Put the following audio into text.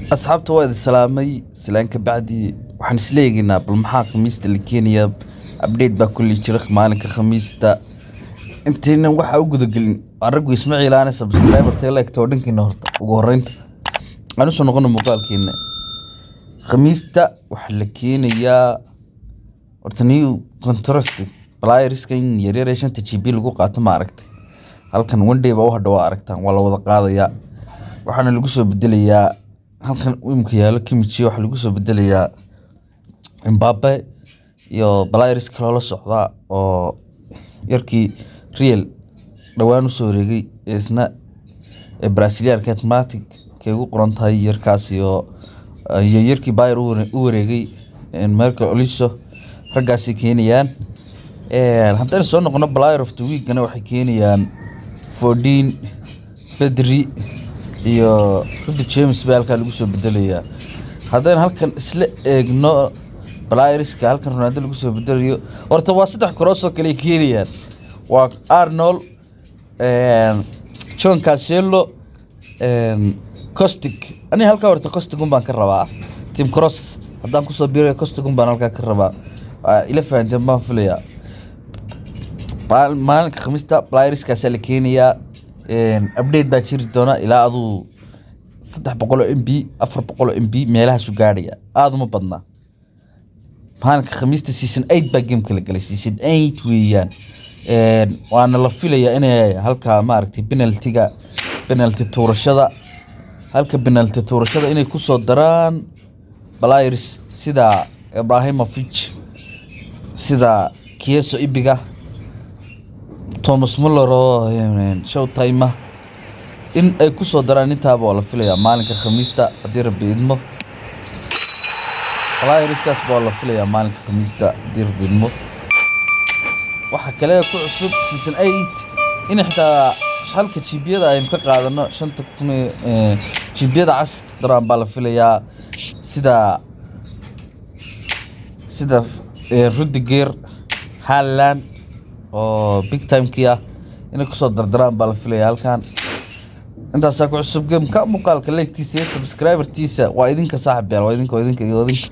Asxaabta, waa idin salaamay. Salaan ka bacdi, waxaan isla eegaynaa bal maxaa Khamiista la keenayaa. Update baa kulli jira maalinka Khamiista. Intaynan waxa u gudagelin, raggu Ismaaciil aane subscriber ta, like oo dhankiina. Horta ugu horreynta aan usoo noqono muuqaalkeena. Khamiista waxaa la keenayaa horta new contract playerska in yaryar ee 5 GP lagu qaato. Ma aragtay? Halkan one day baa u hadha, waa aragtaan, waa la wada qaadayaa. Waxaana lagu soo bedelayaa halkan imika yaalo Kimmich, waxaa lagu soo bedelayaa Mbappe iyo players kaloo la socda oo yarkii Real dhawaan usoo wareegay ee isna ee Brazilian Matic kay ugu qoran tahay yarkaas, iyo yarkii Bayern u wareegay, Michael Olise. Raggaasay keenayaan. Haddaynu soo noqono player of the week-gana, waxay keenayaan Foden, Pedri iyo Reece James baa halkaa lagu soo bedelayaa. Haddaynu halkan isla eegno playerska halkan Ronaldo lagu soo bedelayo, horta waa saddex cross oo kale ay keenayaan: waa Arnold, João Cancelo, Kostic. Aniga halkaa horta Kostic un baan ka rabaa. Team Cross haddaan kusoo biirayo, Kostic un baan halkaa ka rabaa. Waa ila fahanteen baan filayaa. Maalinka Khamiista playerskaasaa la keenayaa. Update baa jiri doona ilaa aduu 300 oo MB, 400 oo MB meelahaasu gaadhaya, aada uma badna. Maalinka Khamiista season 8 baa gameka la galay, season 8 weeyaan. Waana la filayaa inay halkaa, maaragtay, penaltiga, penalty tuurashada, halka penalty tuurashada inay kusoo daraan players sida Ibrahimovic, sida Chiesa Ibiga, Thomas Muller oo showtime ah in ay kusoo daraan. Intaaba waa la filayaa maalinka Khamiista haddii Rabbi idmo. Playerskaas baa la filayaa maalinka Khamiista haddii Rabbi idmo. Waxaa kale ku cusub season 8 in xitaa halka GP-yada aynu ka qaadano 5000 GP-yada cas daraan baa la filayaa, sida Rudiger, Haaland oo big time-kii ah inay kusoo dardaraan baa la filaya halkan. Intaasaa ku cusub gameka. Muuqaalka like-tiisa iyo subscribertiisa waa idinka, saaxib yaal, waa idinka, waa idinka iyo idinka.